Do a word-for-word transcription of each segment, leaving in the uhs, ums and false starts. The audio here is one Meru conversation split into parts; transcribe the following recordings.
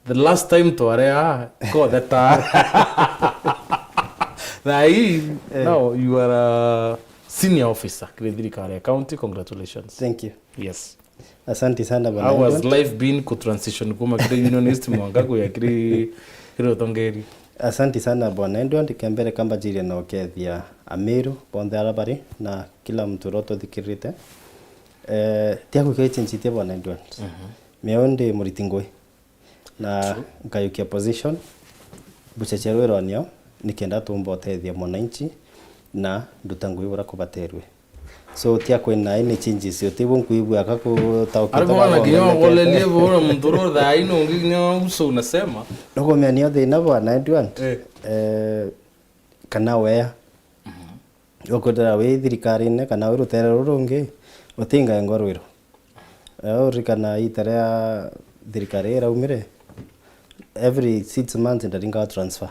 The last time twarea kotheta. Thaa ii, eh, now you are a senior officer kiri thirikari ya county. Congratulations. Thank you. Yes. Asanti sana bwana. How has Edward, life been ku transition kuma kiri unionist mwanka kuya kiri, kiri utongeria? Asanti sana bwana Edward, kambere kambajirie na ukethia Amiru bonthe ara bari na kila mtu uria ututhikirite. Eh, tiaku kechenjite bwana Edward. Mhm. Meo ndi muriti ngui. Na, true, nkayukia position buchecherwe ronio nikenda tumba utethia mwananchi na nduta ngui buria kubaterwe. So, tia kwina any changes, utibu nkuigua aka kutaukite. Ari bwana, kinya wagomerekete. Wagolerie bwana muntu ro thaa ino ungi kinya uso unasema. Ndugumia nio thina bwana Edward. Eh. Eh, kana wea. Mhm. Ukwithira wi thirikarine kana wi rutere ruru rungi, utingae ngorwiro. Eh, urikana ita ria thirikari iraumire, every six months ndaringaga transfer.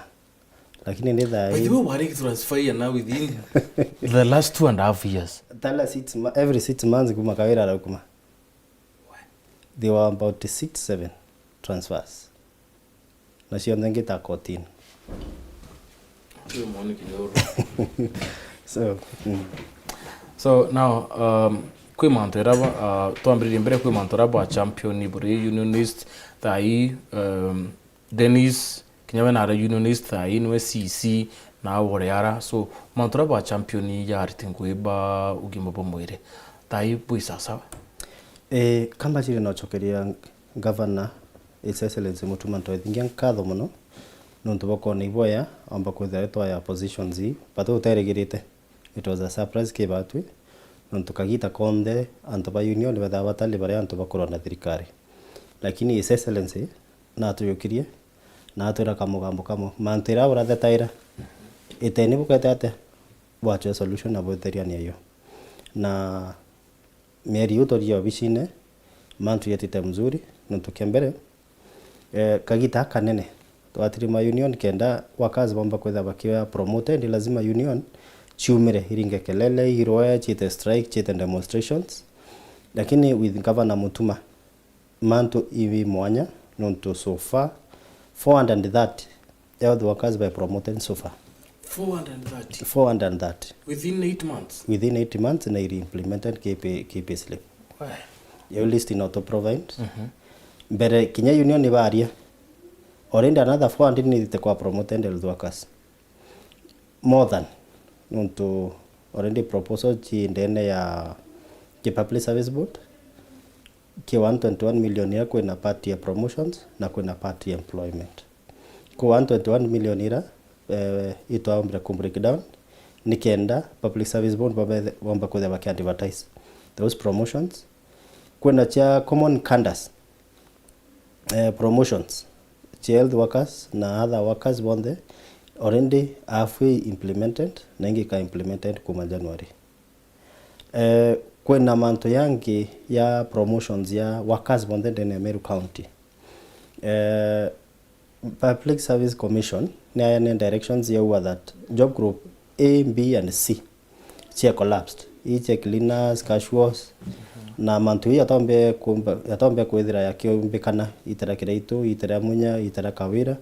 Lakini ni thaa ii. By the way, wari transfer ya now within the last two and a half years. Tala six mo-, every six months kuma Kawira araukuma. There were about six, seven transfers. Na cionthe ngita kotini. Kwi moni kidogo. So, mm. So now, um, kwi mantu era ba-, uh, twambiririe mbere, kwi mantu era bwa champion buri unionist thaa ii, um, Dennis, kinya we nara unionist thaa ii, niwe C C na uri ara. So, mantu ra bwa champion ya ariti ngui ba ugima bwa mwiri, thaa ii bwi sasawa? Eh, kamba chiri nochokeria Governor, His Excellency Mutuma M'Ethingia nkatho mono, nontu bwa kwona iboya omba kwithira twaya positions ii, but uterigirite. It was a surprise ki batwi, nontu kagita konthe antu ba union bethaa batari baria antu bakurwa na thirikari. Lakini His Excellency natujukirie, na atwira kamugambo kamwe, mantu ira urathetaira, iteni bukete atia, bwachwe solution na bwitheriania yo. Na mieri iu twathie obicine, mantu yetite mzuri, nontu kia mbere, eh, kagita kanene, twatiri ma union kenda workers bomba kwithira bakioya promoted, lazima union ciumire, iringe kelele, irwe, ciite strike, ciite demonstrations. Lakini with Governor Mutuma, mantu ibi mwanya, nontu so far, four hundred and thirty health workers by promoted so far. Four hundred and thirty? Four hundred and thirty. Within eight months? Within eight months, na iri implemented K P, K P slip. Why? Yo list ino to provide. Mhm. Mbere, kinya union ibaria, already another four hundred nithite kwa promoted health workers. More than, nontu already proposal ci ndene ya ki Public Service Board, ki one twenty-one million ira kwina part ya promotions na kwina part ya employment. Ku one twenty-one million ira, eh, itwaombire ku break down, nikenda Public Service Board babe-, bomba kwithira baki advertise those promotions. Kwina cia common cadres, eh, promotions cia health workers na other workers bonthe already halfway implemented, na ingi ika implemented kuma January. Eh, kwina mantu yangi ya promotions ya workers bonthe ndene ya Meru County. Eh, Public Service Commission ni ayane directions yauga that job group A, B and C cia collapsed. Ii cia cleaners, cash wash, na mantu ii yatombe kumba-, yatombe kwithira yakiumbikana itera Kiraitu, itera Munya, itera Kawira.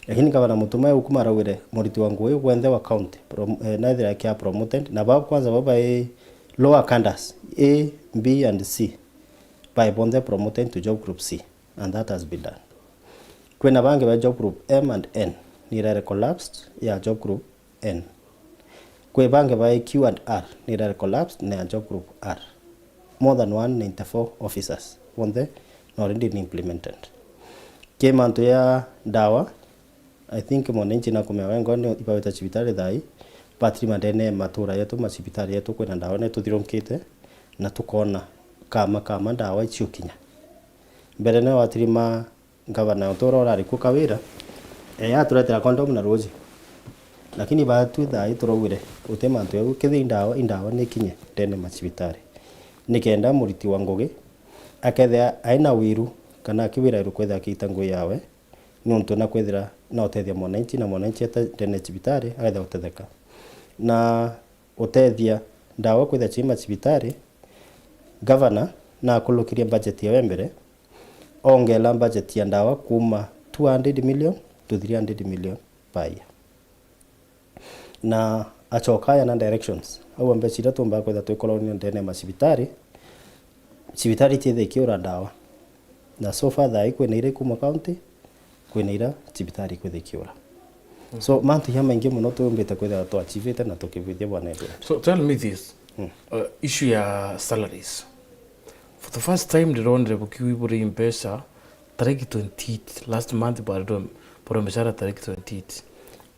Lakini Gavana Mutuma eukuma araugire muriti wa ngui gwenthe wa county prom-, eh, naithira kia promoted, na bau kwanza bau bai lower cadres, A, B and C, bai bonthe promoted to job group C, and that has been done. Kwina bangi ba job group M and N, nirare collapsed ya job group N. Kwi bangi ba Q and R, nirare collapsed na ya job group R. More than one ninety-four officers, bonthe na already ni implemented. Ki mantu ya ndawa, I think mwananchi nakumea wengo ni ibawita cibitari thai, batiri mandene matura yetu, macibitari yetu, kwina ndawa ni tuthirunkite, na tukona kama kama ndawa iciukinya. Mbere ni watiri ma Gavana utura urari ku Kawira, eh, aturetera condom na ruuji. Lakini baatu thaa ii turaugire, uti mantu jau, kethira i ndawa, i ndawa ni ikinye ndene macibitari. Nikenda muriti wa ngugi akethira aina wiru kana akiwira iru kwithira akiita ngui yawe, niuntu na kwithira na utethia mwananchi, na mwananchi eta ndene cibitari, akethira gutetheka. Na utethia ndawa kwithira cii macibitari, Gavana na akulukirie budget yawe mbere, ongela budget ya ndawa kuma two hundred million to three hundred million per year. Na acoka ayana directions. Au mbeca iria tuumbaga kwithirwa twikorania ndene ya macibitari, cibitari itiithirwa ikiura ndawa. Na so far thaa ii kwina iria ikuma county, kwina iria cibitari ikwithirwa ikiura. So, mantu jamaingi mono tuumbite kwithirwa twachivite na tukibwithia bwana Edward. So, tell me this. Mm. Uh, issue ya salaries. For the first time ndironire bukiuga buri mbeca tariki twenty-eight, last month bwariro, bwariro mishara tariki twenty-eight.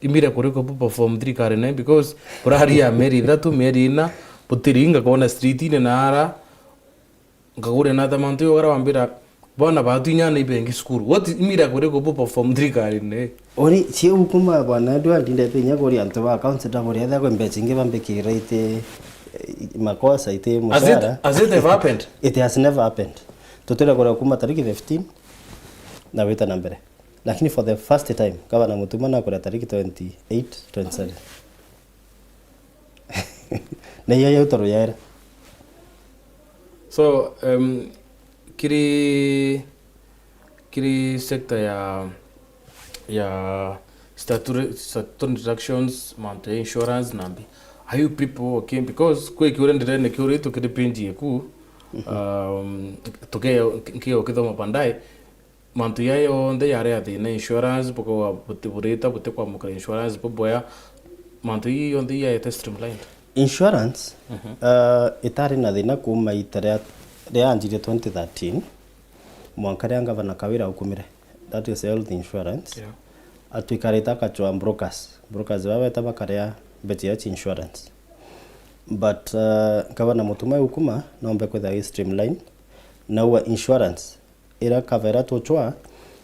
Imira kuriko bu perform thirikari ne, because burari ya mieri ithatu, mieri ina, butiringa kona street-ini na ara, nkagure na ta mantu yo gara wambira, bana batu inya na ibengi cukuru. What imira kuriko bu perform thirikari ne? Ori, ciu kuma bwana Edward, ndete inya kuri antu ba accounts, ndakuria ethira kwi mbeca ingi bambikira iti, eh, makosa, iti mucara. Has it, has it ever happened? It has never happened. Tutire kuria kuma tariki fifteen na wita na mbere. Lakini for the first time, gavana Mutuma nakuria tariki twenty-eight, twenty-seven. Na iyo yau toru yaira. So, um, kiri, kiri sector ya, ya statutory, statutory deductions, mantu ya insurance na mbi. Are you people okay? Because kwi kiuria ndirene kiuritwe kiri page yeku, um, tuke-, nkio kithoma baadaye. Mantu jaya jonthe jari a thina, insurance, bukauga buti-, burita, butikwamukira insurance bubwea, mantu jiji jonthe jaete streamlined. Insurance, mhm, uh, itari na thina kuuma ita ria, ria anjirie twenty thirteen, mwanka ria Gavana Kawira aukumire, that is health insurance. Yeah. Atwikarite akachwa brokers. Brokers baba beta bakaria mbeca ya insurance. But, uh, Gavana Mutuma aukuma, nombe kwithirwa i streamline, na ua insurance ira cover ira tuchwa,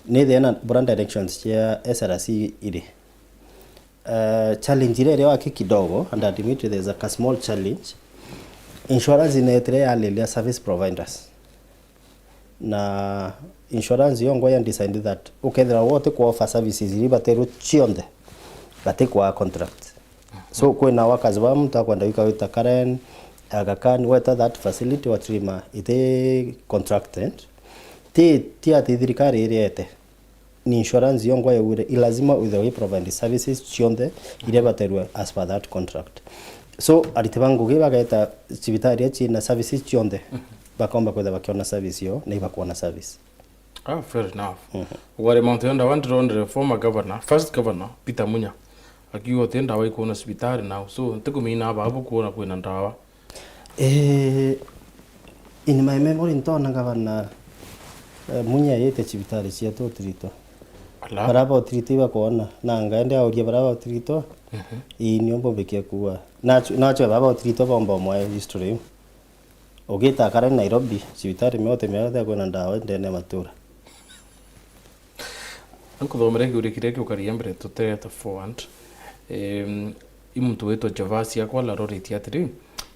ni thina bura directions cia S R C iri. Eh, challenge iria iri waki kidogo, and admit there is a small challenge. Insurance inetire yalilia service providers. Na insurance yongwa ya decide that ukethira wote ku offer services iria baterwe cionthe, bati kwa contract. So, kwina workers ba muntu akwenda gwika wita Karen, Aga Khan, weta that facility watirima iti contracted. Ti, ti ati thirikari iriete. Ni insurance yongwa yaugire, i lazima withirwe i provide services cionthe iria baterwe as per that contract. So, ariti ba ngugi bageta cibitari iria ciina services cionthe, mhm, bakomba kwithirwa bakiona service yo, na ibakwona service. Ah, fair enough. Mhm. Wari mantu ya ndawa ndironire former governor, first governor, Peter Munya, akiuga uti ndawa ikuona cibitari now. So, ntikumina aba abu kuona kwina ndawa. Eh, in my memory, ntona gavana, eh, Munya yete cibitari cietu utiritwa. Ala. Bara ba utiritwa ibakwona, na ngaende auria bara ba utiritwa, mhm, ii nio mbubikie kuuga. Nachu-, nachwe bara ba utiritwa bomba umwe history iu. Ugita Karen Nairobi, cibitari miote miote kwina ndawa ndene ya matura. Nkuthomere kiuria kiria kiukaria mbere tuteete forward. Em, i muntu witwa Javasi akwa aroritie atiri,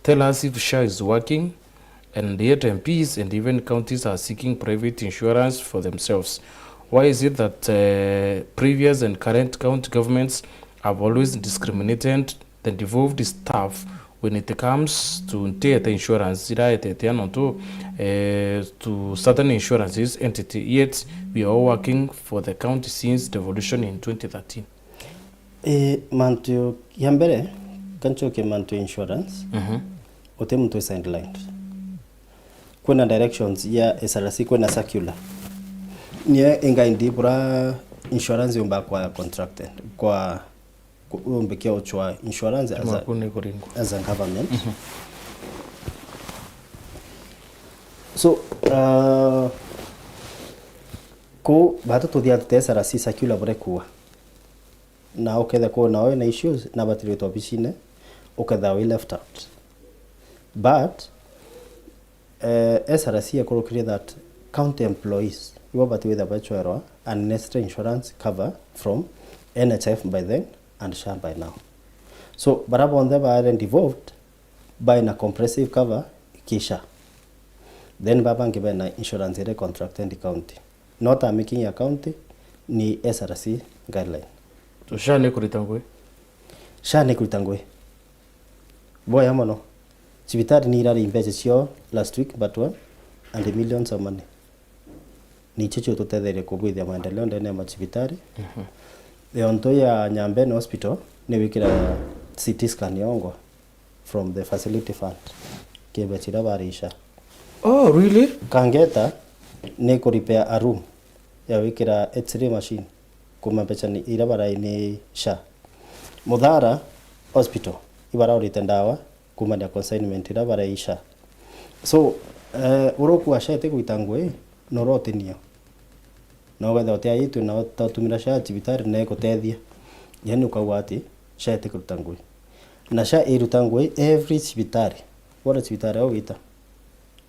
"Tell us if SHA is working, and yet M Ps and even counties are seeking private insurance for themselves. Why is it that, eh, previous and current county governments have always discriminated the devolved staff when it comes to nteete insurance iraetete nontu, eh, to certain insurances entity, yet we are all working for the county since devolution in twenty thirteen." Eh, mantu ya mbere, kanchoke mantu ya insurance, mhm, uti muntu sidelined. Kwina directions ya S R C, kwina circular. Nie ingaindi bura insurance yumba kwa contracted, kwa ku-, umbikia uchwa insurance as a, Maku ni kuringwa. As a government. Mhm. So, uh, ku batu tuthia tute S R C circular bure kuwa. Na uketha kwona we na issues, na batiritwa obicine, uketha we left out. But, eh, S R C ekurukirie that county employees ibo bati witha bachwerwa unnecessary insurance cover from N H I F by then and SHA by now. So, bara bonthe bare devolved, baina comprehensive cover ki SHA. Then babangi bena insurance iri contracted county. Not a making a county, ni S R C guideline. So, SHA ni kurita ngui? SHA ni kurita ngui. Boya mono. Cibitari ni irari mbeca cio last week, but one and millions of money. Nicio cio tutetherie kubwithia maendeleo ndene ya macibitari. Mhm. Yonto ya Nyambene Hospital ni wikira C T scan yongo from the facility fund. Kiebe chira barisha. Oh, really? Kangeta ni ku repair a room ya wikira X-ray machine kuma mbeca ni ira barai ni sha. Muthara Hospital ibaraurite ndawa kumania consignment ira baraisha. So, eh, uruku wa sha iti gwita ngui, nurotinio. Na ugetha utiaitwe na utatumira sha cibitari na ikutethia. Yani ukauga ati, sha iti kuruta ngui. Na sha iruta ngui every cibitari. Wona cibitari au wita.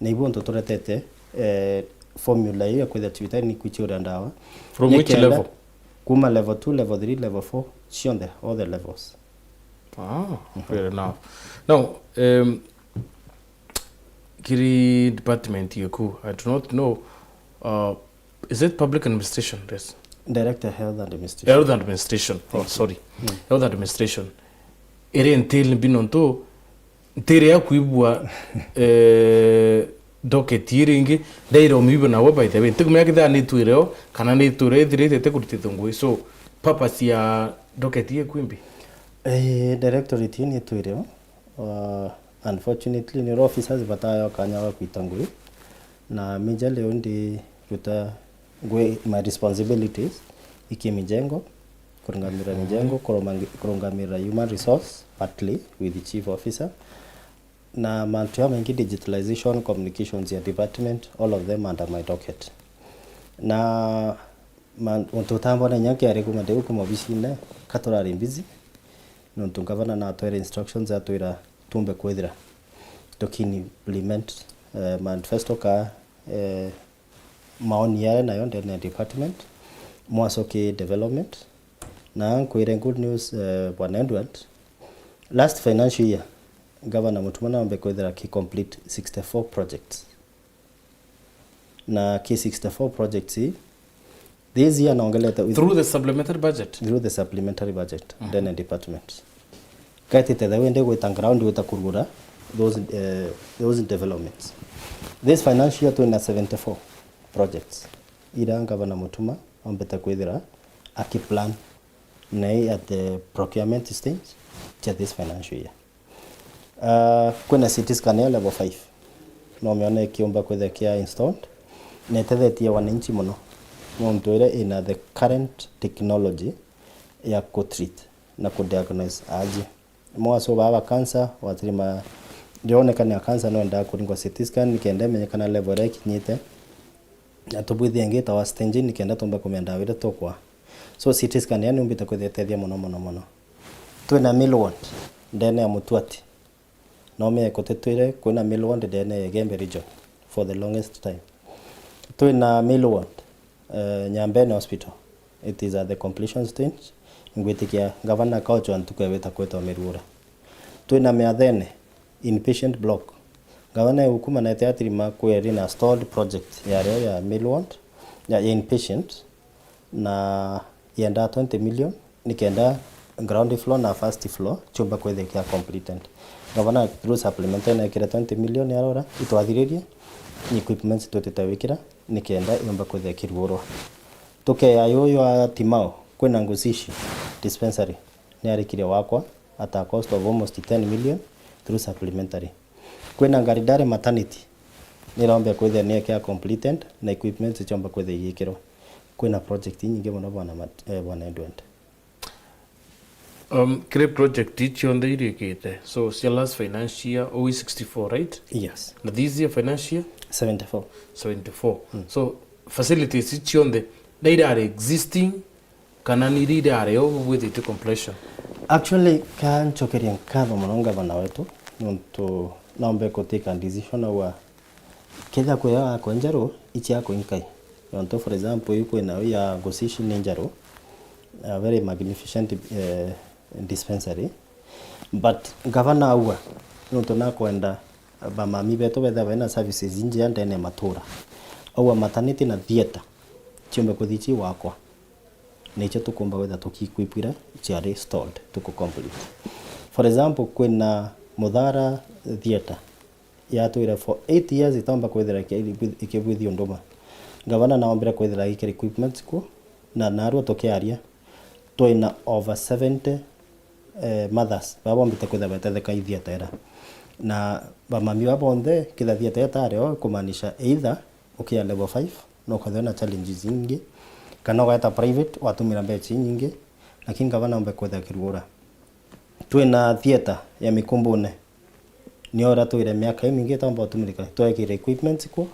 Na ibu untu turetete, eh, formula iyo ya kwithira cibitari ni kwichiuria ndawa. From which level? Kuma level two, level three, level four, cionthe, all the levels. Ah, fair enough. Now, um, kiri department yeku, I do not know, uh, is it public administration? Yes. Director Health Administration. Health Administration. Oh, sorry. Health Administration. Iri entail mbi nontu ntiri ya kwibua, eh, docket ii ringi, ndaira umiibua nawe by the way. Ntikumenya kethira ni itwire o, kana ni itwire ithirite itikurutithua ngui. So, purpose ya docket ii ikwimbi? Eh, directorate ii ni itwire o. Uh, unfortunately, ni officers batayo kanya ga kwita ngui. Na majorly u ndiruta ngui my responsibilities iki mijengo, kurungamira mijengo, kuruma-, kurungamira human resource, partly with the chief officer. Na mantu ya maingi, digitalization, communications ya department, all of them under my docket. Na man-, untu utambona inya kiari kuma ndiu kuma obisine, ka turari busy, nontu ngavana natwere instructions atwira tumbe kwithira tuki implement, eh, manifesto ka, eh, maoni yaria nayo ndene ya department, mwasoke development. Na nkwire good news, eh, Bwana Edward, last financial year, Governor Mutuma naombe kwithira ki complete sixty-four projects. Na ki sixty-four projects ii, this year naongelete with through the supplementary budget? Through the supplementary budget, mhm, ndene department. Kaitite the way ndi gwita ground gwita kurugura those, eh, those developments. This financial year twina seventy-four projects ira Governor Mutuma ombete kwithira aki plan na i at the procurement stage cia this financial year. Uh, kwina C T scan ya level five. No miona ikiumba kwithira kia installed, na itethetie wananchi muno. Nontu ira ina the current technology ya ku treat na ku diagnose aji. Mwaso baba cancer, watirima ndionekana ya cancer no endaa kuringwa C T scan, nikenda imenyekana level iria ikinyite. Na tubwithie ingi itawa staging, nikenda tumbe kumenya ndawa iria tukwa. So, C T scan yani umbite kwithia itethia muno, muno, muno. Twina Mill Ward, ndene ya Mutuati. No mie kutitwire kwina Mill Ward ndene ya Igembe region for the longest time. Twina Mill Ward, eh, Nyambene Hospital. It is at the completion stage. Ngwitikia Governor akaochwa ntuku ya wita kwita umirugura. Twina Miathene, inpatient block. Governor egukumanete atirima kweri na stalled project ya rio ya Mill Ward, ya, ya inpatient, na yenda twenty million, nikenda ground floor na first floor ciumba kwithia kia completed. Governor through supplementary nekire twenty million arora, itwathiririe, ni equipments twitite wikira, nikenda yumba kwithia kirugurwa. Tukeya yuyu a Timau, kwina Ngusishi dispensary, ni arikire wakwa at a cost of almost ten million through supplementary. Kwina Ngaridari maternity, nirombe kwithia ni ekia completed na equipments ciomba kwithia igikirwa. Kwina project inyingi muno bwana Mat-, eh, bwana Edward. Um, kiri project ii cionthe irikite. So, cia last financial year, ui sixty-four, right? Yes. Na this year financial year? Seventy-four. Seventy-four. Mm. So, facilities ii cionthe, na irari existing, kana ni iria irari o bwithitie completion? Actually, ka ncokerie nkatho muno ngavana wetu, nontu nombe ku take a decision au a Kethira kwi akwa njaru, ici akwa inkai. Nontu, for example, ii kwina ii ya Ngusishi ni njaru, a very magnificent, eh, dispensary. But ngavana auga, nontu nakwenda bamami betu bethirwa bena services injega ndene ya matura. Auga maternity na theatre ciumbe kuthi ci wakwa. Nicio tukumba gwitha tukiequipira ciari stalled, tuku complete. For example, kwina Muthara theatre, yatwire for eight years itomba kwithira iki-, ikibwithia unduma. Ngavana naombire kwithira ikiri equipments kuo, na narua tukiaria, twina over seventy, eh, mothers baba bombite kwithira betetheka i theatre ira. Na bamami baba bonthe, kethira theatre itari o, kumaanisha either ukia level five, no ukathirwa na challenges ingi, kana ugaeta private, watumira mbeca inyingi, lakini ngavana ombe kwithira kirugura. Twina theatre ya Mikumbune, nio uria twire miaka imingi itamba utumirika, twekire equipments kuo,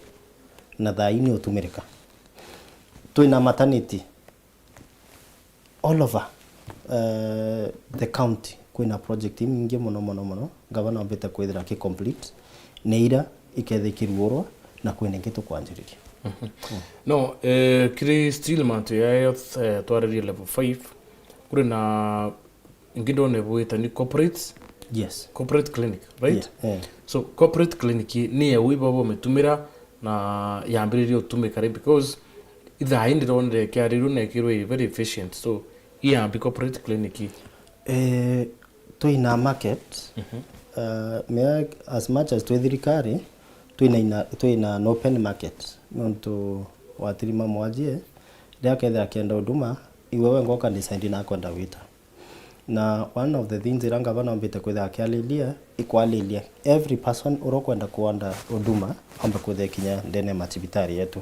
na thaa ii ni utumirika. Twina maternity all over, eh, the county, kwina project inyingi mono, mono, mono, ngavana ombite kwithira aki complete, ni ira ikethira ikirugurwa, na kwina ingi tukwanjiriria. No, eh, kiri still mantu ya health, eh, twaririe level five, kuri na ingi ndona ibwita ni corporate, Yes. corporate clinic, right? Yeah, eh. So, corporate clinic ni ya ui baba umitumira na yambiririe utumika ri, because ithaa ii ndironire ikiarirwe na ikirwe very efficient. So, iyambi corporate clinic. Eh, twina market, Mhm. eh, me-, as much as twi thirikari, twina ina-, twina an open market. Nontu watirima mwajie, riria akethira akienda huduma, iwe wenga uka decide na akwenda gwita. Na one of the things iria ngavana ombite kwithira akiariria, ikwariria every person uria ukwenda kwenda huduma, ombe kwithira ikinya ndene ya macibitari yetu.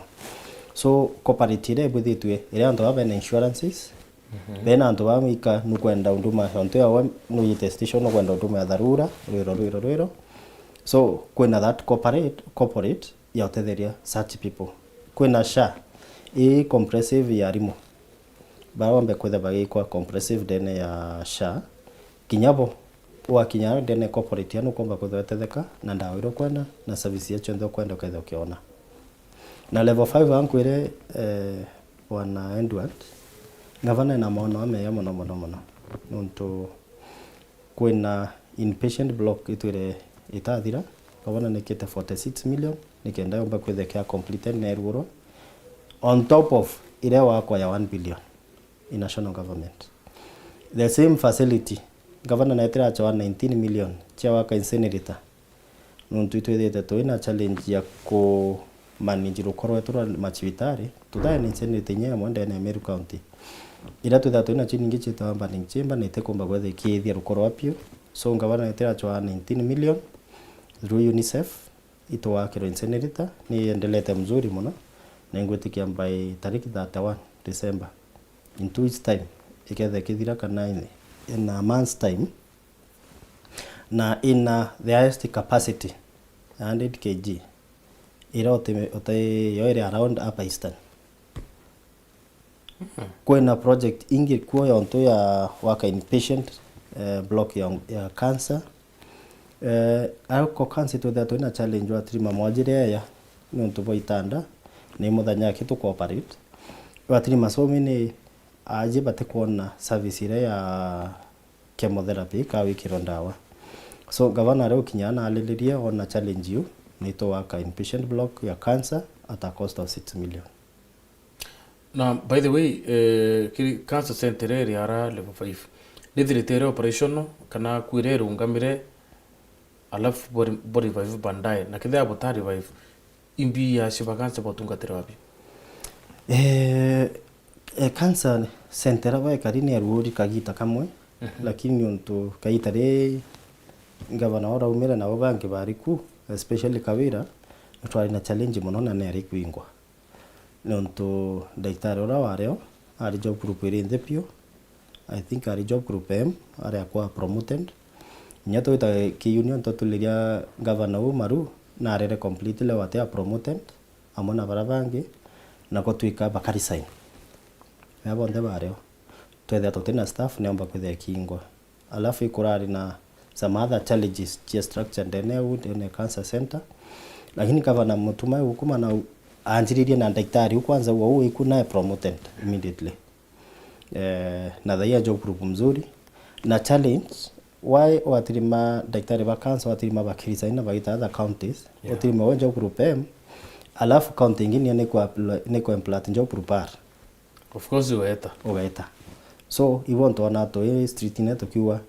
So, corporate iria ibwithitue, iria antu baba bena insurances, Mhm. bena antu baba ika nukwenda huduma yontu yawe, nuyite station, nukwenda huduma ya dharura, rwiro, rwiro, rwiro. So, kwina that corporate, corporate ya utetheria such people. Kwina SHA, i comprehensive ya arimu. Baria bonthe kwithirwa bagikwa comprehensive ndene ya SHA, kinya bo, wakinya ndene ya corporate, yani ukomba kwithirwa wetetheka na ndawa iria ukwenda na service iria cionthe ukwenda ukethirwa ukiona. Na level five ankwire, eh, Bwana Edward, ngavana ena maono ameya mono, mono, mono. Nontu kwina inpatient block itwire itathira, ngavana nikite forty six million, nikenda yomba kwithirwa kia completed na irugurwa. On top of iria wakwa ya one billion i national government. The same facility, ngavana naetire achoa nineteen million cia waka incinerator. Nontu itwithite twina challenge ya ku manage rukoro rwetu rwa macibitari, tuthae na incinerator inya imwe ndene ya Meru County. Iria twithaa twina cio ningi ciitagwa burning chamber na itikumba kwethira ikiithia rukoro rwa piu. So, ngavana naetire achoa nineteen million through UNICEF, itwakirwa incinerator, ni iendelete mzuri mono, na ingwitikia by tariki thirty-one December, in two weeks time, ikethira ikithira kana in, in a month's time, na ina the highest capacity ya hundred K G, iria uti-, uti-, yo iri around Upper Eastern. Kwina project ingi kuo yontu ya waka inpatient, eh, block ya, ya cancer. Eh, ariko cancer twithira twina challenge watirima mwajire eya, nontu bwa itanda, ni muthenya aki tuku operate. Watirima somi ni aji batikwona service iria ya chemotherapy ka wikirwa ndawa. So, gavana aria ukinya na ariririe ona challenge iu, ni itwaka inpatient block ya cancer at a cost of six million. Na, by the way, eh, kiri cancer center iria iri ara level five, nithirite iri operational kana kwire irungamire, alafu bo re-, bo revive baadaye? Na kethira buta revive, imbi ya Sheba Cancer botungatira wapi? Eh, eh, cancer center aba ekari ni aruuri kagita kamwe, Mhm. lakini niuntu kagita ri gavana uraumire nabo bangi bari ku, especially Kawira, twari na challenge mono na neri kwingwa. Niuntu ndagitari uria wario ari job group iri nthi piu, I think ari job group M, ari akwa promoted. Kinya twita ki union twatuliria gavana uu maru, na arere completely wati a promoted, amwe na baria bangi, na gutwika baka resign. Ria bonthe bario. Twethira tutina staff, niomba kwithira ikingwa. Alafu ikurari na some other challenges cia structure ndene ya uu, ndene ya cancer center. Lakini gavana Mutuma gukuma na u-, anjiririe na ndagitari u kwanza uu, uu iku nae promoted immediately. Eh, na thaia job group mzuri. Na challenge, why watirima ndagitari ba cancer, watirima bakirisaina bagita other counties, Yeah. watirima we job group M, alafu county ingine ni kwa apply, ni kwa implant job group R. Of course, ugeeta. Ugeeta. So, ibo ntwona twi street-ine tukiuga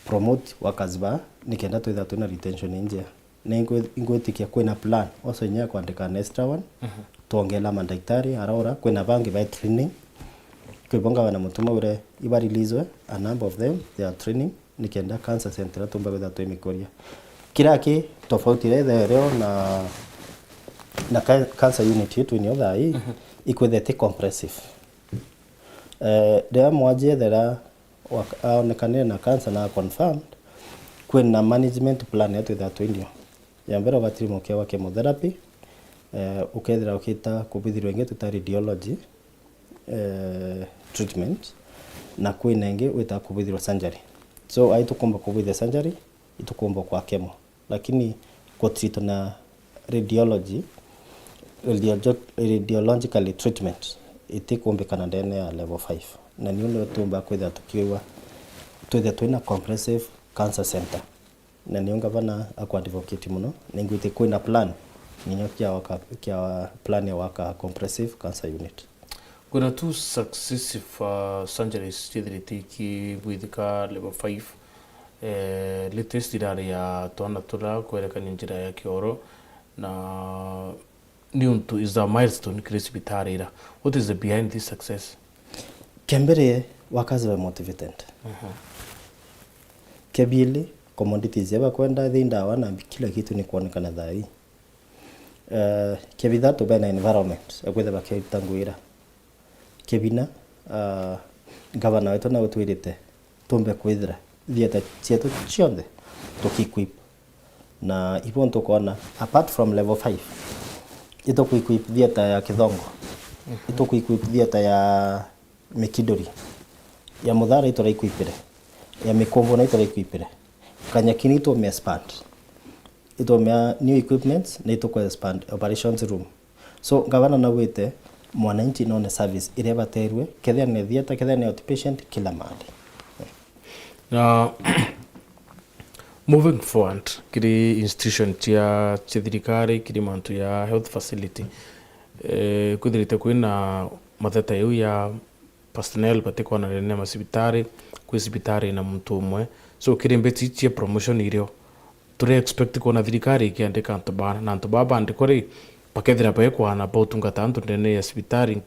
promote workers ba, nikenda twithira twina retention injega. Na ingwi-, ingwitikia kwina plan, also inya ya kwandika an extra one, Mhm. twongela mandagitari arora, kwina bangi ba training. Kwi bo ngavana Mutuma augire iba release a number of them, they are training, nikenda cancer center tumba kwithira twimikuria. Kira ki tofauti iria ithaireo na, na ca-, cancer unit yetu ni thaa ii, ikwithira ti compressive. Eh, riria mwanji ethera wak-, aonekanire na cancer na confirmed, kwina management plan iria twithairwa twinio. Ya mbere, ugatiri mukia wa chemotherapy, eh, ukethira ukita kubithirwa ingi twita radiology, eh, treatment, na kwina ingi wita kubithirwa surgery. So, ai tukumba kubithia surgery, itukumba kwa chemo. Lakini kutreat na radiology, radio-, radiologically treatment, itikumbikana ndene ya level five. Na niu nio tumba kwithira tukiuga twithe twina comprehensive cancer center. Na niu ngavana akuadvocate muno, ningwite kwina plan, ninya kia waka, kia plan ya waka comprehensive cancer unit. Kwina two successive, uh, surgeries ciithirite ikibwithika level five. Eh, latest irari ya twana turia kwerekania njira ya kioro, na niuntu is a milestone kiri cibitari ira. What is the behind this success? Kia mbere, workers were motivated. Kia biili, commodities ya bakwenda, thi ndawa na kila kitu ni kuonekana thaa ii. Eh, kia bithatu, bena environment ya kwithira bakiruta ngugi ira. Kia bina, ah, ngavana wetu nautwirite tumbe kwithira theatre cietu cionthe tukiequip. Na ibo ntukwona, apart from level five, itukuequip theatre ya Kithongo, itukuequip theatre ya Mikinduri, ya Muthara ituraequipire, ya Mikumbu na ituraequipire, Kanyakini itumia expand, itumia new equipments na itukwe expand operations room. So, ngavana naugite mwananchi none service iria ibaterwe, kethira ni theatre, kethira ni outpatient, kila mahali. Na moving forward, kiri institution cia, cia thirikari, kiri mantu ya health facility, eh, kwithirite kwina matheta iu ya personnel batikwananira na macibitari, kwi cibitari na muntu umwe. So, kiri mbeti cia promotion irio, turi expect kwona thirikari ikiandika antu bana, na antu baa bandikwa ri, bakethira baikwana bautungata antu ndene ya cibitari,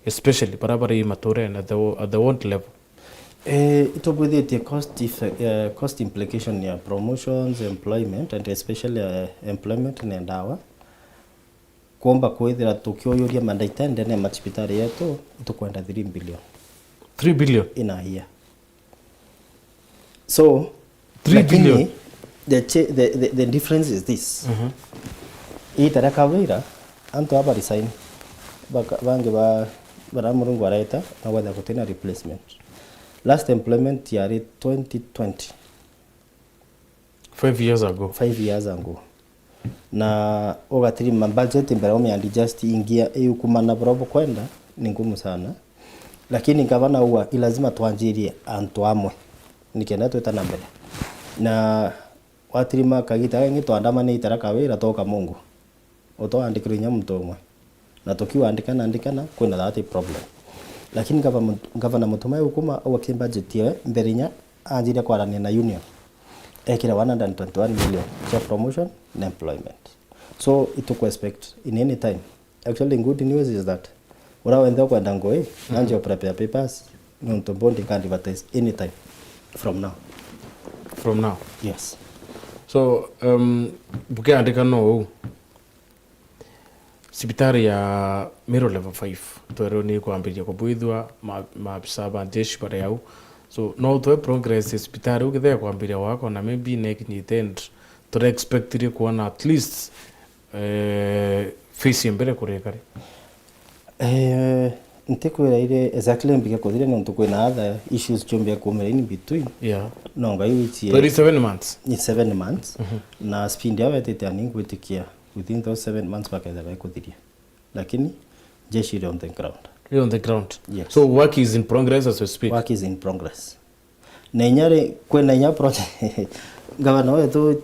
especially baria bari maturene at the, at the ward level. Eh, itubwithitie cost effe-, eh, cost implication ya promotions, employment, and especially, eh, employment na ndawa. Kwomba kwithira tukiuyuria mandagitari ndene ya macibitari yetu, itukwenda three billion. Three billion? In a year. So, three billion? Lakini the cha-, the, the, the difference is this. Iita ria Kawira, antu aba resign. Baka-, bangi ba, bara Murungu areta, na gwetha gutina replacement. Last employment yari twenty twenty. Five years ago. Five years ago. Na ugatirima budget mbere umiadjust ingia iukumana bura bukwenda, ni ngumu sana. Lakini ngavana auga, i lazima twanjirie antu amwe, nikenda twita na mbere. Na watirima kagita gengi twandamane itara Kawira toka Mungu. Utwaandikirwe inya muntu umwe. Na tukiuga andikana, andikana, kwina that problem. Lakini ngava-, ngavana Mutuma eukuma, au aki budget yewe, mbere inya anjire kwarania na union. Ekire one hundred and twenty-one million cia promotion na employment. So, ituku expect in any time. Actually, good news is that ura wenthe ukwenda ngui, nanjie prepare papers, nontu bondi ka advertise anytime from now. From now? Yes. So, um, bukiandika no uu, cibitari ya Meru level five, twerwo ni kwambiriria kubwithua, ma-, maabisa ba jeshi bari au. So, no utwe progress ya cibitari ukithia kwambiriria gwakwa, na maybe nekinyite end, turi expectire kuona at least, eh, phase ya mbere kurika ri? Eh, ntikwira iri exactly mbike kuthiria, nontu kwina other issues ciumbia kumira in between. Yeah. No Ngai wichie. Twenty-seven months? Ni seven months. Na speed yao etite ani ngwitikia within those seven months bakethira baikuthiria. Lakini jeshi iri on the ground. Iri on the ground. Yes. So work is in progress as we speak. Work is in progress. Na inya ri, kwina inya project, ngavana wetu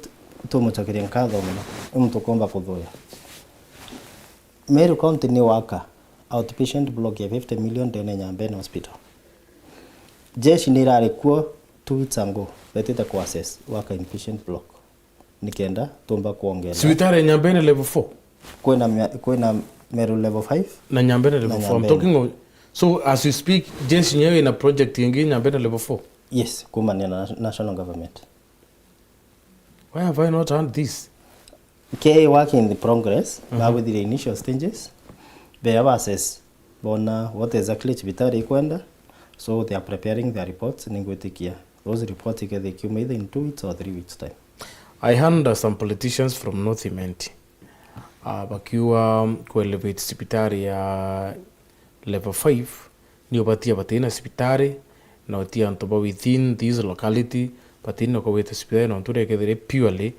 tumucokeria nkatho mono, ni muntu ukomba kuthuya. Meru County ni waka outpatient block ya fifty million ndene ya Nyambene Hospital. Jeshi ni irari kuo two weeks ago, betite ku assess waka inpatient block. Nikenda tumba kuongera. Cibitari ya Nyambene level four? Kwina mia-, kwina Meru level five. Na Nyambene level Na four. I'm Nyambene. Talking of, so as we speak, jeshi nyewe ina project ingi Nyambene level four. Yes, kumania na national government. Why have I not heard this? Ke work in the progress, mhm, bagwithire initial stages. They have assess bona what exactly cibitari ikwenda. So they are preparing their reports, ningwitikia those reports ikethia ikiuma either in two weeks or three weeks time. I heard some politicians from North Imenti, uh, bakiuga ku elevate cibitari ya level five, ni ubatia batina cibitari, na uti antu ba within this locality, batina kugwita cibitari, nontu rekethire purely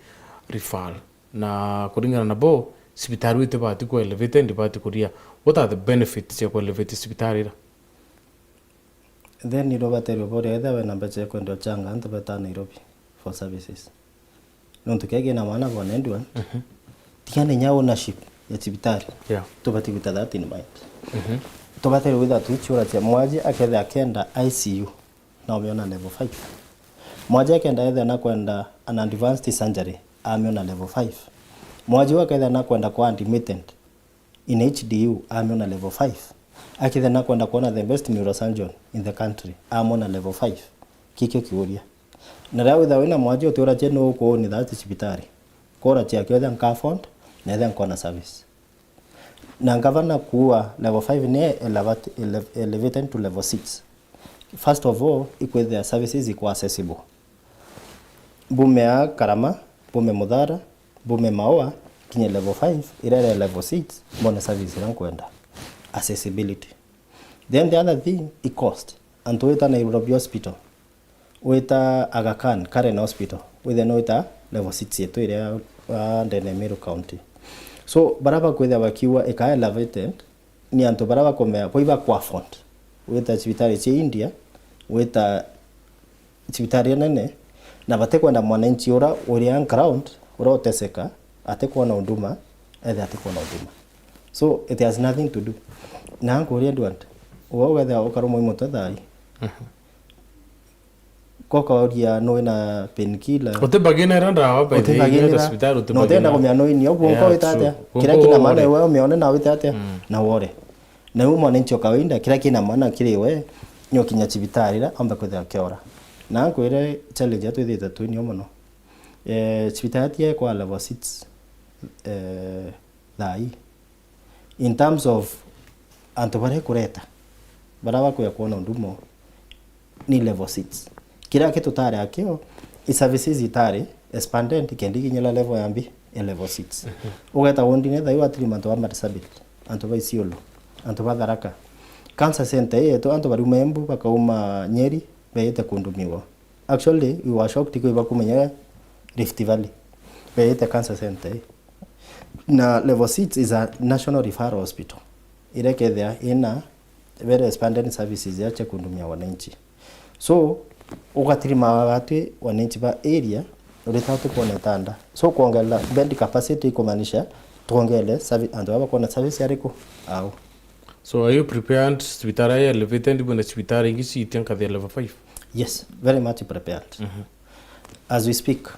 referral. Na kuringana nabo, cibitari itibati ku elevated, ndibati kuria. What are the benefits cia ku elevate cibitari ira? Then irobaterwe boria etha wena mbeca ya kwenda uchanga antu beta Nairobi for services. Nontu kegi na mwana bwana Edward, mhm, tiga na inya ownership ya cibitari. Yeah. Tubati gwita that in mind. Mhm. Tubatere gwitha twichiura cia mwaji akethe akenda I C U, na omiona level five. Mwaji akenda ethe na kwenda an advanced surgery, amiona level five. Mwaji akethe na kwenda kwa admitted in H D U, amiona level five. Akethe na kwenda kuona the best neurosurgeon in the country, amona level five. Kikio kiuria. Na riria witha wina mwaji utiura cia nu ukuuni that cibitari. Kura cia kiothe nka afford, na ethe nkona service. Na ngavana kuua level five ni elevate-, ele-, elevated to level six. First of all, ikwithia services ikwa accessible. Bumea Karama, bume Muthara, bume Maua, kinye level five, irere level six, mbone service iria nkwenda. Accessibility. Then the other thing, i cost. Antu wita Nairobi Hospital, wita Aga Khan, Karen Hospital, withe no wita level six yetu iria, ah, ndene ya Meru County. So, bara bakwithia bakiuga ika elevated, ni antu bara bakomea, boi bakwa afford. Wita cibitari cia India, wita cibitari nene, na batikwenda mwananchi ura uri on ground, ura uteseka, atikwona huduma, ethe atikwona huduma. So, it has nothing to do. Na nkuria Edward, uwe wethe ukarumwa i mutwe thai. Mhm. Ko kauria nwi na painkiller. Utibaginira ndawa, by the way, utibaginira. Hospitali no utenda utibaginira. Kumenya nwi ni oguo. Yeah, nko wita true. Atia? Kira kina maana we umione na wite atia? Mm. Na wore. Na u mwananchi o kawaida, kira kina maana kiri we, ni ukinya cibitari ra, ombe kwithira kiora. Na nkwire challenge ya twithite twinio muno. Eh, cibitari tie kwa level six, eh, thai. In terms of antu baria kureta, baria bakuya kuona huduma ni level six. Kiria kitutari akio, i services itari expanded, kenda ikinyira level ya mbi, ya level six. Mhm. Ugeta wondine thai watiri mantu ba Marsabit, antu ba Isiolo, antu ba Tharaka. Cancer center yetu, antu bariuma Embu, bakauma Nyeri, beyite kundumiwa. Actually, we were shocked kwi bakumenya Rift Valley. Beyite cancer center. Na level six is a national referral hospital. Iria kethia ina very expanded services ya cia kuhudumia wananchi. So, ugatirima watu wananchi ba area, urita tukuona itanda. So, kuongerera bed capacity ikumaanisha tuongele servi-, antu aba bakuona service ariku? Au. So, are you prepared cibitari ya elevated bwina cibitari ingi ciitia nkathi ya level five? Yes, very much prepared. Mhm. As we speak,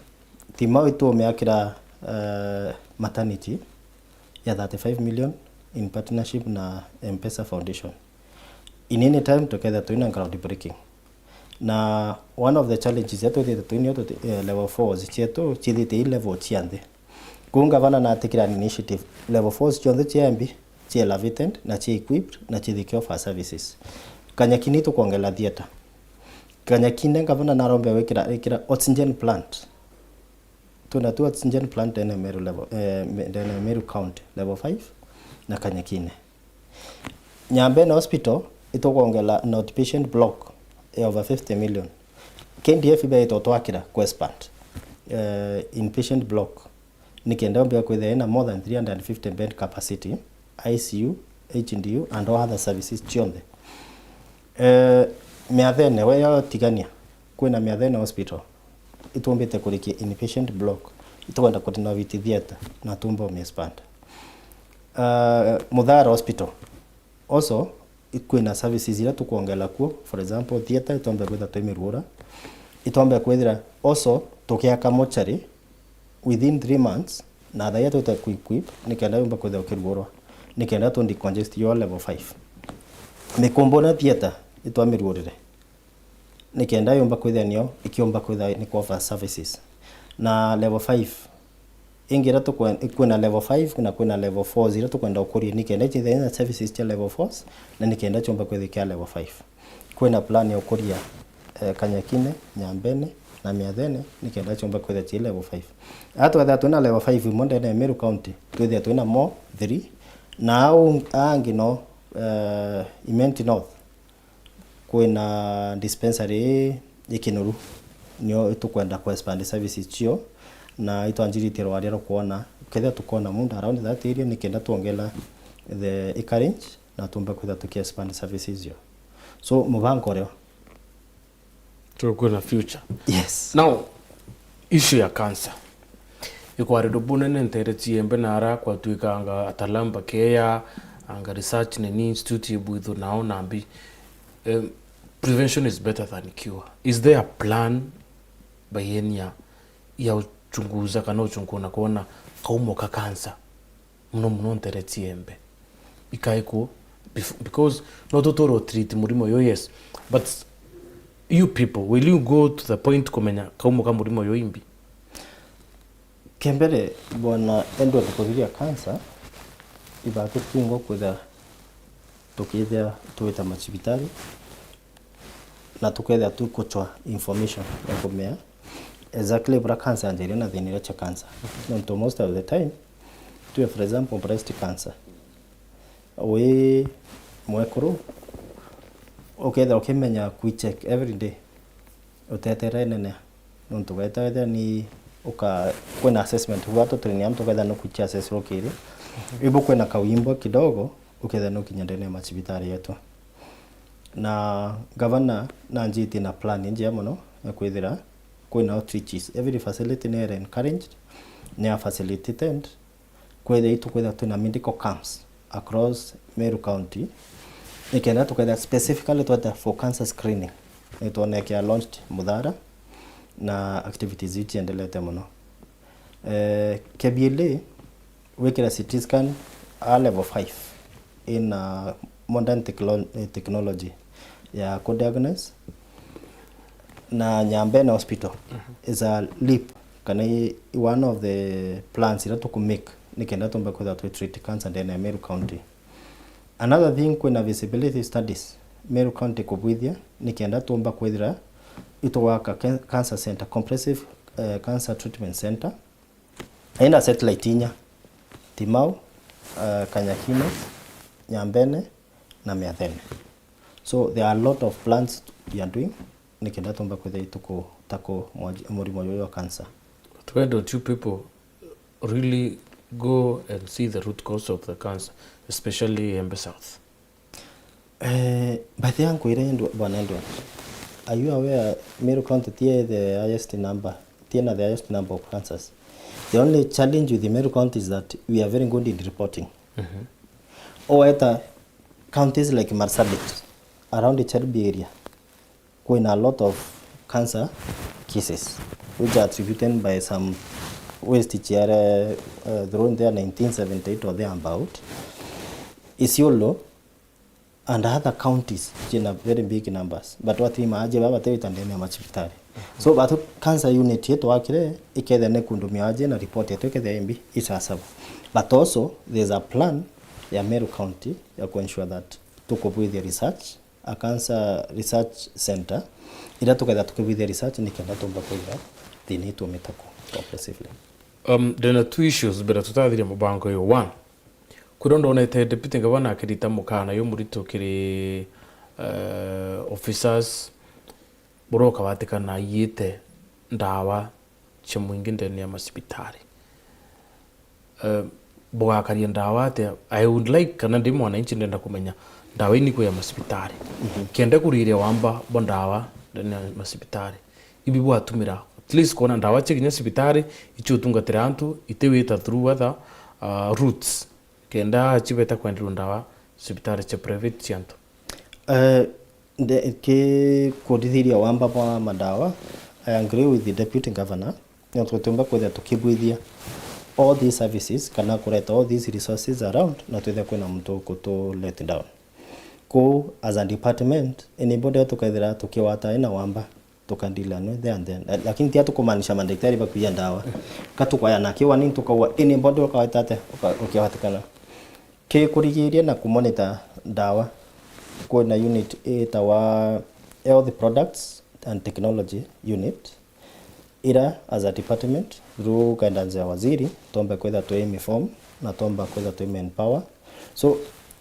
Timau itumiakira, eh, maternity ya thirty-five million in partnership na M-Pesa Foundation. In any time tukethia twina ground breaking. Na one of the challenges yetu twithite twinio tuti, eh, level fours cietu cithite i level cia nthi. Kuu ngavana natikira an initiative, level fours cionthe cia Embu, cia elevated, na cia equipped, na cithike offer services. Kanyakini tukwongela theatre. Kanyakine ngavana narombe wikira, wikira oxygen plant. Twina tu oxygen plant ndene Meru level, eh, me-, ndene Meru County, level five, na Kanyakine. Nyambene Hospital, itukwongela an outpatient block ya over fifty million. K D F ibeetwo twakira ku expand, eh, inpatient block. Nikenda ombea kwithira ina more than three hundred and fifty bed capacity, I C U, H D U, and all other services cionthe. Eh, Miathene, we yo tigania, kwina Miathene Hospital, itumbite kurikia inpatient block, itukwenda kurenovate theatre, na tumba umi expand. Uh, Muthara Hospital, also, kwina services iria tukwongela kuo, for example, theatre, itombe kwithira twi Miruura, itombe kwithira, also, tukiaka mortuary within three months, na thaia twite ku equip, nikenda yumba kwithira ukirugurwa. nikenda tu decongest yo level five. Mikumbune theatre itwamiruurire, nikenda yumba kwithia nio ikiumba kwithia ni ku offer services. Na level five, ingi iria tukwe-, kwina level five na kwina level four iria tukwenda gukuria, nikenda ichithia na services cia level four na nikenda ciumba kwithia kia level five. Kwina plan ya gukuria, eh, Kanyakine, Nyambene na Miathene, nikenda ciumba kwithia ci level five. Aa twethia twina level five imwe ndene ya Meru County, twithia twina mo three, na au angi no, eh, Imenti North, kwina dispensary i Kinoru, nio tukwenda ku expand services cio, na itwanjiritie rwaria rwa kwona, kethia tukona muunda around that area, nikenda twongela the acreage na tumbe kwithia tuki expand services cio. So, mubango urio. So, kwina future. Yes. Now, issue ya cancer. Ikwariro bunene ntere ciembe na ara kwatuikanga atalamba keya, anga research nini institute ibwithu nao nambi. Um, prevention is better than cure. Is there a plan by enia ya uchunguza kana uchunguza na kuona kaumo ka cancer? Muno muno ntere ciembe. Ikai ku, bef-, because no tuture treat murimo yo, yes. But you people, will you go to the point kumenya kaumo ka murimo yo imbi? Kembere, bwana Edward, kuthiria cancer, ibatu tingwa kwithia tukithia twita macibitari, na tukethia tukuchwa information ya kumea exactly bura cancer yanjairie na thina iria cia cancer. Nontu most of the time, tue for example, breast cancer. Wi mwekuru, ukethia ukimenya kwi check every day, utetere nene. Nontu weta wethia ni uka-, kwina assessment, gwatu train antu ukethia no kuchi assess rukiri. Ibu kwina kawimbo kidogo, ukethia no kinya ndene ya macibitari yetu. Na gavana nanjitie na plan njega mono ya kwithira kwina outreaches. Every facility ni ere encouraged, ni a facilitated, kwethia itukwethia twina medical camps across Meru County, nikenda tukethia specifically tweta for cancer screening. Nitwonekea launched Muthara, na activities iu ciendelete mono. Eh, K B L A, wikira C T scan a level five in a modern techlo-, eh, technology ya ku diagnose, na Nyambene Hospital is a leap, kana i one of the plans iria tuku make nikenda tumbe kwithira twi treat cancer ndene ya Meru County. Another thing, kwina feasibility studies Meru County kubwithia nikenda tumba kwithira itugwaka can-, cancer center, comprehensive, eh, cancer treatment center, ina satellite inya: Timau, eh, Kanyakine, Nyambene na Miathene. So there are a lot of plans we are doing nikenda tumba kwithira ituku tackle mwaji-, murimo uyu wa cancer. But why don't you people really go and see the root cause of the cancer, especially Embe South? Eh, but ya nkwire Edward, bwana Edward, are you aware Meru County tie the highest number, tie na the highest number of cancers? The only challenge with the Meru County is that we are very good in reporting. Mhm. Oweta counties like Marsabit, around the Cherbi area, kwina a lot of cancer cases which are attributed by some waste chiare, uh, thrown there nineteen seventy-eight or thereabout. Isiolo and other counties ciina very big numbers, but watiri maaji baba batewita ndene ya macibitari. So batu cancer unit yetu wakire ikethia ni kundu miaji na report yetu ikethia imbi isasaba. But also there's a plan ya Meru County ya ku ensure that tukubwithia research, a cancer research center, iria tukethia tukibwithia research nikenda tumba kwithira thina itu mitako progressively. Um, ndena two issues mbere tutathiria mubango uyu. One, kwiro ndonete deputy governor akirita mukana yo murito kiri, eh, officers buroka batikana aiyite ndawa cia mwingi ndene ya macibitari. Eh, bugakaria ndawa atia? I would like, kana ndi mwananchi ndenda kumenya ndawa iniku ya macibitari. Mhm. Kenda kuriria wamba bwa ndawa ndene ya macibitari. Ibi bwatumira at least kwona ndawa cia kinya cibitari icio utungatira antu itiwita through other, uh, routes. Kenda cibeta kwenderwa ndawa cibitari cia private cia antu. Eh, nde-, ki kuthithiria wamba bwa madawa, I agree with the deputy governor. Nontu tutiumba kwithira tukibwithia all these services kana kureta all these resources around, na twithia kwina muntu ukutu let down. Ku as a department, anybody tukethira tukiwata ina wamba, tukandila nwe there and then. La-, lakini tia tukumaanisha madaktari bakuia ndawa. Ka tukwaya na kiwa ni tukauga anybody ukaweta ate, uka-, ukiwatikana. Ki kurigiria na kumonita ndawa, kwina unit itawa Health Products and Technology Unit, ira as a department, through guidance ya waziri, tombe kwitha twi inform na tomba kwitha twi empower. So,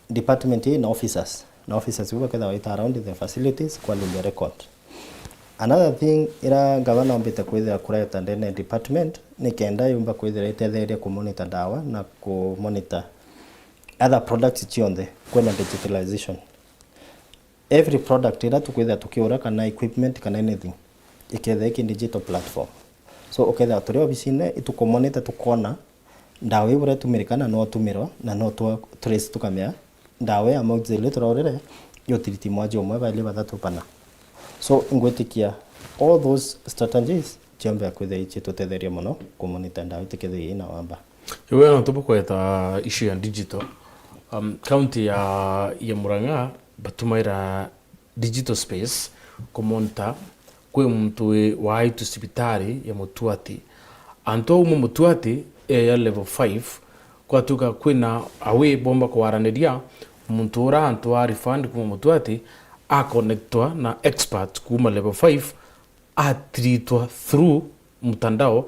department ii na officers, na officers iu bakethagwa ita around the facilities kwa the record. Another thing ira ngavana ombite kwithira kureta ndene ya department, ni kenda yumba kwithira itetheria kumonitor ndawa na kumonitor other products cionthe kwina digitalization. Every product ira tukwithira tukiura kana equipment kana anything, ikethira iki digital platform. So, ukethira turi obisine, itukumonita tukona ndawa iu buria itumirika na no tumirwa, na no twa trace tukamenya ndawa ya amoxicillin turaurire yo treat mwaji umwe, baili, bathatu, bana. So, ngwitikia all those strategies ciambe kwithira icitutetheria mono kumonitor ndawa itikethire ina wamba. Iwe no tubukweta issue ya digital. Um, county ya, ya Murang'a batumaira digital space kumonta kwi muntu wi waaitu cibitari ya Mutuati. Antu auma Mutuati e ya level five, kwatuika kwina a way bomba kwaraniria, muntu ura antu a refund kuma Mutuati a connectwa na expert kuma level five, a treatwa through mtandao,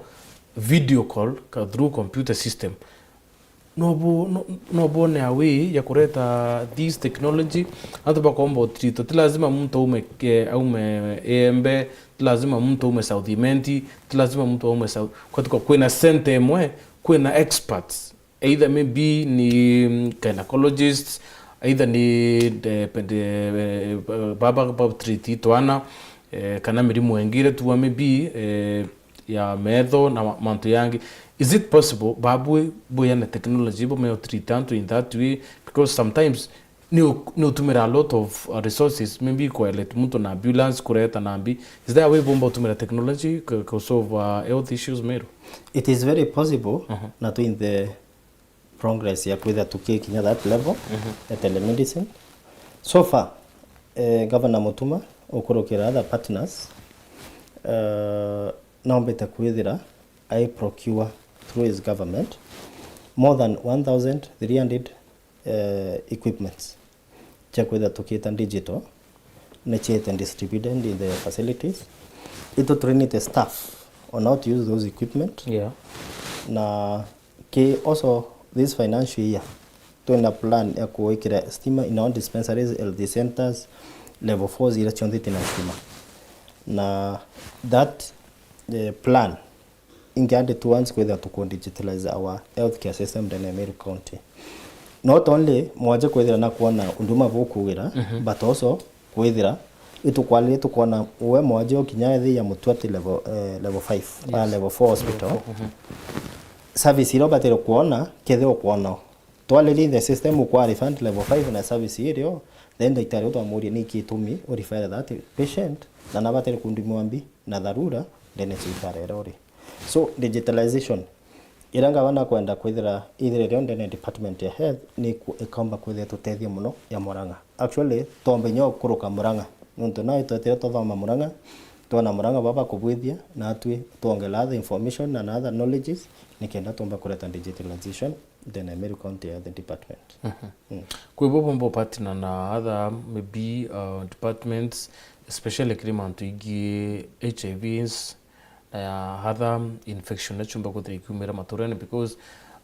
video call, ka through computer system. No bu-, no, no bone a way ya kureta this technology, antu bakomba utreatwa. Ti lazima muntu aume ke-, aume Iembe, ti lazima muntu aume South Imenti, ti lazima muntu aume South. Kwatuka kwina center imwe, kwina experts. Either maybe ni, mm, gynecologists, either ni, eh, pende-, eh, baba, baba treat twana, eh, kana mirimu ingi iria tuwa maybe, eh, ya metho na ma-, mantu yangi. Is it possible babwe bwiyane technology bumeo treat antu in that way? Because sometimes ni u-, ni utumira a lot of, uh, resources, maybe kuelet muntu na ambulance, kureta na mbi. Is there a way bomba utumira technology ku, ku solve, uh, health issues Meru? It is very possible, mhm, na twi in the progress ya kwithira tukikinya that level, mhm, ya telemedicine. So far, eh, Governor Mutuma ukurukira other partners, eh, naombite kwithira I procure through his government more than one thousand three hundred, eh, equipments cia kwithira tukiita digital, ni ciite distributed in the facilities. Itu trainite staff on how to use those equipment. Yeah. Na ki also this financial year, twina plan ya kuikira stima in all dispensaries, L D centers, level fours iria cionthe itina stima. Na that, eh, plan ingi added towards kwithira tuku digitalize our healthcare system ndene ya Meru County. Not only mwaje kwithira na kuona unduma bukugira, mhm, but also kwithira itukwaririe tukwona we mwaje ukinya ethi ya Mutuati level, eh, level five, ah, yes, level four hospital. Level four, mhm. Service iria ubatire kuona, kethira ukwona. Twaririe the system ukwa refund level five na service irio, then daktari utwamuria niki itumi u refer that patient, na nabatire kundumwa mbi na dharura ndene cibitari iria uri. So, digitalization, ira ngavana kwenda kwithira ithire rio ndene department ya health, ni ku-, ikaumba kwithira tutethia muno ya Murang'a. Actually, tomba inya ukuruka Murang'a. Nontu nawe twetire tuthoma Murang'a, twona Murang'a baba kubwithia, na atwi twongela other information and other knowledges, nikenda tumba kureta digitalization ndene ya Meru County Health Department. Mhm. Mm. Kwi bo bomba partner na other maybe, uh, departments, especially kiri mantu ingi H I Vs, na ya other infection iria ciumba kwithira ikiumira maturene, because,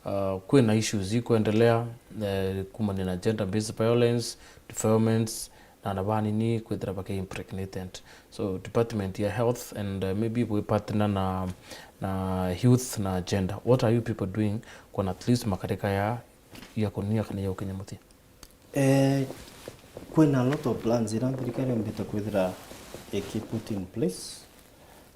uh, kwina issues ikwendelea, eh, kumania na gender based violence, defilements, na ana banini kwithira baki impregnated. So, department ya health and, uh, maybe bwi partner na, na youth na gender. What are you people doing kwona at least makarika ya, ya kunia kana ya ukinya muthia? Eh, kwina a lot of plans ira thirikari yombite kwithira iki put in place,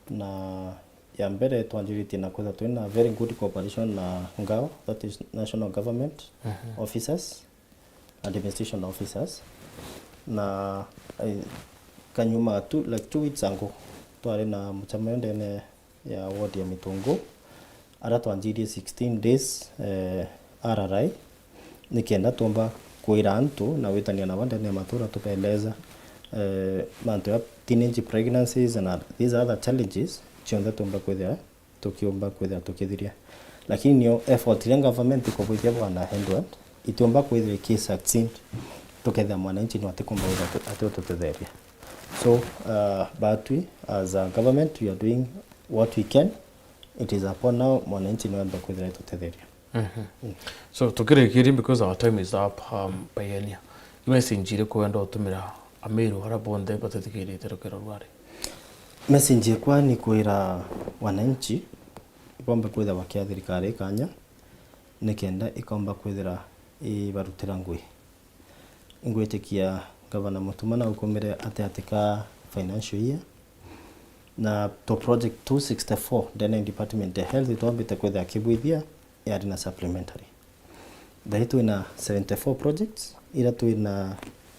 na ya mbere twanjiritie na kwithira twina very good cooperation na ngao, that is national government, mhm, officers, administration officers, na, eh, kanyuma tu, like two weeks ago, twari na mucemanio ndene ya ward ya Mitungu, Ara twanjirie sixteen days, eh, R R I, nikenda tuumba kwira antu na gwitania nabo ndene ya matura, tubeeleza, eh, mantu ya teenage pregnancies and these other challenges, cionthe tuumba kwithira tukiumba kwithira tukithiria. Lakini nio effort iria government ikubwithia bwana Edward, itiumba kwithira iki succeed tukethira mwananchi ni atikumba kwithira tu-, ati ututetheria. So, uh, batwi as a government, we are doing what we can. It is upon now mwananchi ni wemba kwithira itutetheria. Mhm. So, tukirikiria, because our time is up, um, Pioneer, ni message iriku wenda utumira Ameru aria bonthe batwithikirite rukero rwari? Message yakwa ni kwira wananchi ibombe kwithira bakia thirikari kanya, nikenda ikomba kwithira ibarutira ngui. Ingwitikia Gavana Mutuma na ukumire ati atika financial year, na to project two sixty-four ndene department ya health itwambite kwithira kibwithia yari na supplementary. Thai twina seventy-four projects ira twina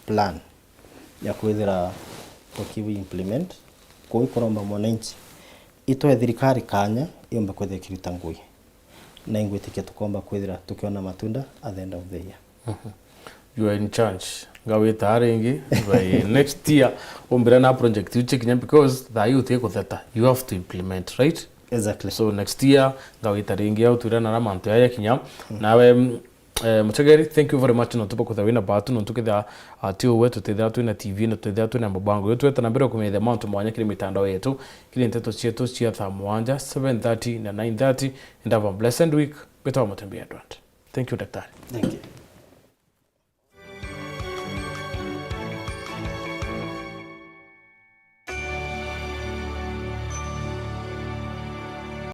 plan ya kwithira tukibu implement. Kuu ikuromba mwananchi itwe thirikari kanya yombe kwithira ikiruta ngui, na ingwitikia tukomba kwithira tukiona matunda at the end of the year. Mhm. You are in charge. Ngawita ringi by next year, umbira na project iu cikinya, because thaa iu uti kutheta, you have to implement, right? Exactly. So next year ngawita ringi au twirana na mantu yaya kinya. Mm. Nawe, mm, eh, Mutegeri, thank you very much nontu bwa kwithira wina batu, nontu kethira, ah, ti uwe tutithira twina T V na tutithira twina mubango uyu, tweta na mbere kumenyithia mantu mwanya kiri mitandao yetu, kiri nteto cietu cia thaa mugwanja, seven thirty na nine thirty. And have a blessed week. Mbitawa Mutembi Edward. Thank you, Daktari. Thank you.